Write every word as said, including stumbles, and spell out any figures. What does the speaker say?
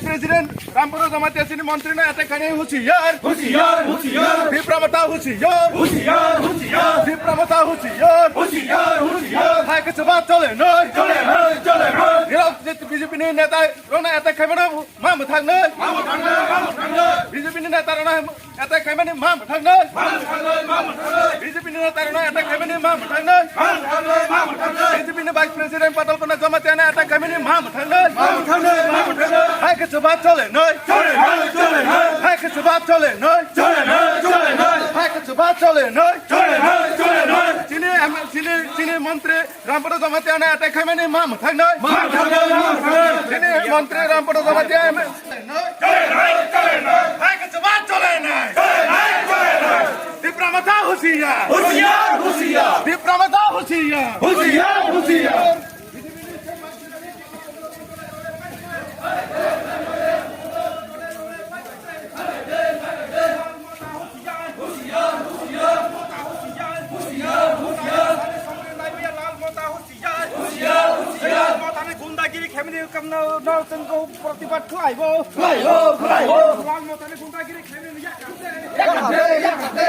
President Rampada Jamatia chini montri no attack khainai husiar. Husiar, husiar. Tipra Motha husiar. Husiar, husiar. Tipra Motha husiar. Husiar, husiar. Hai khe chwba chole noi. Chole noi, chole noi. Nirok je B J P ni neta rok no attack khaimano ma mwthang noi. Ma mwthang noi, ma mwthang noi. B J P ni neta rok no attack khaimani ma mwthang noi. Ma mwthang noi, ma mwthang noi. B J P ni neta rok no attack khaimani ma mwthang noi. Ma mwthang noi, ma mwthang noi. B J P ni Vice President Patal Kumar Jamatia no attack khaimani ma mwthang noi. Ma mwthang noi, ma mwthang noi. Hai khe chwba chole noi. Chole noi, chole noi. Hai khe chwba chole noi. Chole noi, chole noi. Hai khe chwba chole noi. Chole noi, chole noi. Chini, chini, chini montri Rampada Jamatia no attack khaimani ma mwthang noi. Ma mwthang noi, ma mwthang noi. Chini montri Rampada Jamatia. Chole noi, chole noi. Hai khe chwba chole noi. Chole noi, chole noi. Tipra Motha husiar. Husiar, husiar. Tipra Motha husiar. Husiar, husiar. Husiar, husiar. Lal Mothani gundagiri khaimani kamno no tengko protibad khlaibo. Khlaibo, khlaibo. Lal Mothani gundagiri khaimani yakate. Yakate, yakate.